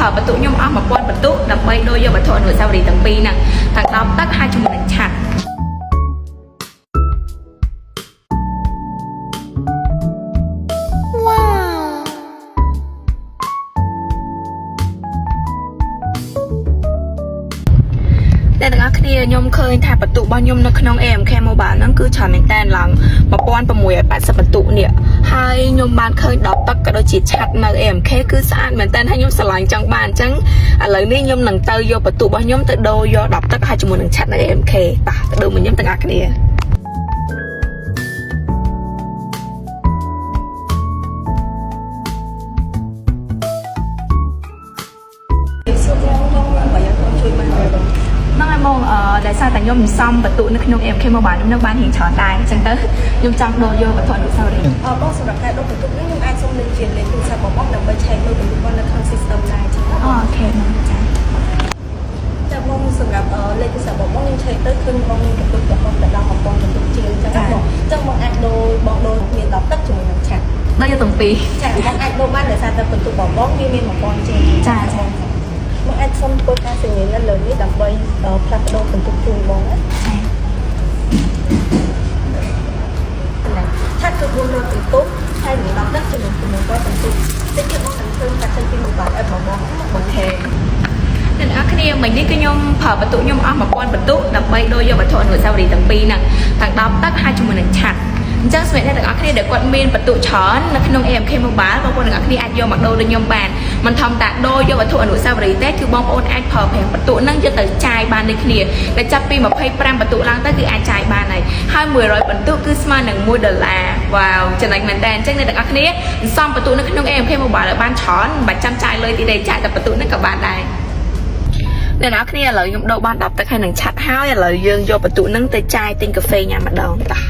ប្រើពិន្ទុខ្ញុំអស់1000ពិន្ទុដើម្បីដូរយកវត្ថុអនុស្សាវរីយ៍ទាំងពីរហ្នឹងទាំងដបទឹកហើយជាមួយនឹងឆ័ត្រ អ្នកទាំងអស់គ្នាខ្ញុំឃើញថាពិន្ទុរបស់ខ្ញុំនៅក្នុង AMK Mobile ហ្នឹងគឺច្រើនមែនតើឡើង1680ពិន្ទុនេះហើយខ្ញុំបានឃើញដបទឹកក៏ដូចជាឆ័ត្រនៅ AMK គឺស្អាតមែនតើហើយខ្ញុំស្រឡាញ់ចង់បានអញ្ចឹងឥឡូវនេះខ្ញុំនឹងទៅយកពិន្ទុរបស់ខ្ញុំទៅដូរយកដបទឹកហើយជាមួយនឹងឆ័ត្រនៅ AMK តោះទៅដូរមួយខ្ញុំទាំងអស់គ្នា សួរបងបងបើយ៉ាងខ្ញុំជួយបានទេបង ហ្នឹងហើយបងអឺដោយសារតែខ្ញុំសំពិន្ទុនៅក្នុង AMK Mobile ខ្ញុំនឹងបានរៀងច្រើនដែរអញ្ចឹងទៅខ្ញុំចង់ដូរយកវត្ថុអនុស្សាវរីយ៍ អបងសម្រាប់ការដូរពិន្ទុនេះខ្ញុំអាចសុំលេខជាលេខទូរស័ព្ទរបស់បងដើម្បីឆែកមើលពិន្ទុបងនៅក្នុង system ដែរចឹងណា OK បងចា៎ ចាបងសម្រាប់លេខទូរស័ព្ទរបស់បងខ្ញុំឆែកទៅឃើញបងមានពិន្ទុរហូតដល់1000ពិន្ទុជាងចឹងណាបងចឹងបងអាចដូរបងដូរមានដបទឹកជាមួយនឹងឆ័ត្រ ដូរយកទាំងពីរ ចាបងអាចដូរបានដោយសារតែពិន្ទុរបស់បងវាមាន1000ជាង ចាចា បងអាចសុំធ្វើការសញ្ញានៅលើនេះដើម្បីផ្លាស់ប្ដូរពិន្ទុជូនបងណា ចា ឆ័ត្រគឺ400ពិន្ទុហើយនឹងដបទឹកចំនួន600ពិន្ទុតិចទៀតបងនឹងឃើញកាត់ចេញពី mobile app របស់បងណាបង OK អ្នកទាំងអស់គ្នាមិញនេះគឺខ្ញុំប្រើពិន្ទុខ្ញុំអស់1000ពិន្ទុដើម្បីដូរយកវត្ថុអនុស្សាវរីយ៍ទាំងពីរហ្នឹងទាំងដបទឹកហើយជាមួយនឹងឆ័ត្រអញ្ចឹងសម្រាប់អ្នកទាំងអស់គ្នាដែលគាត់មានពិន្ទុច្រើននៅក្នុង AMK Mobile បងប្អូនទាំងអស់គ្នាអាចយកមកដូរដូចខ្ញុំបានមិនធម្មតាដូរយកវត្ថុអនុស្សាវរីយ៍ទេគឺបងប្អូនអាចប្រើប្រាស់ពិន្ទុហ្នឹងយកទៅចាយបានដូចគ្នាដែលចាប់ពី25ពិន្ទុឡើងទៅគឺអាចចាយបានហើយហើយ100ពិន្ទុគឺស្មើនឹង1ដុល្លារវ៉ាវចំណេញមែនតើអញ្ចឹងអ្នកទាំងអស់គ្នាសំពិន្ទុនៅក្នុង AMK Mobile ឲ្យបានច្រើនមិនបាច់ចាំចាយលុយទីទេចាយតែពិន្ទុហ្នឹងក៏បានដែរ អ្នកនរគ្នាឥឡូវខ្ញុំដូរបាន10ទឹកហើយនឹងឆ័ត្រហើយឥឡូវយើងយកពិន្ទុនឹងទៅចាយទិញកាហ្វេញ៉ាំម្ដងតោះ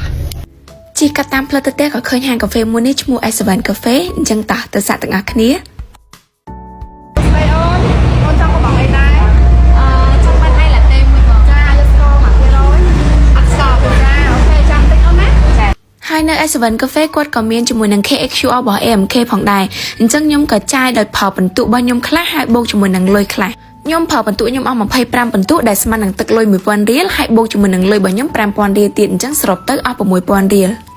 ជិះកាត់តាមផ្លូវទៅផ្ទះក៏ឃើញហាងកាហ្វេមួយនេះឈ្មោះ S7 Cafe អញ្ចឹងតោះទៅសាកទាំងអស់គ្នា ស្រីអូនអូនចង់កំងអីដែរ អឺចង់បាន iced latte មួយបង ចាយកស្ករ1%អត់ស្ករចា OK ចាំតិចអូនណា ចាហើយនៅ S7 Cafe គាត់ក៏មានជាមួយនឹង KHQR របស់ AMK ផងដែរអញ្ចឹងខ្ញុំក៏ចាយដោយផលពិន្ទុរបស់ខ្ញុំខ្លះហើយបូកជាមួយនឹងលុយខ្លះខ្ញុំផលពិន្ទុខ្ញុំអស់25ពិន្ទុដែលស្មើនឹងទឹកលុយ1000រៀលហើយបូកជាមួយនឹងលុយរបស់ខ្ញុំ5000រៀលទៀតអញ្ចឹងសរុបទៅអស់6000រៀល។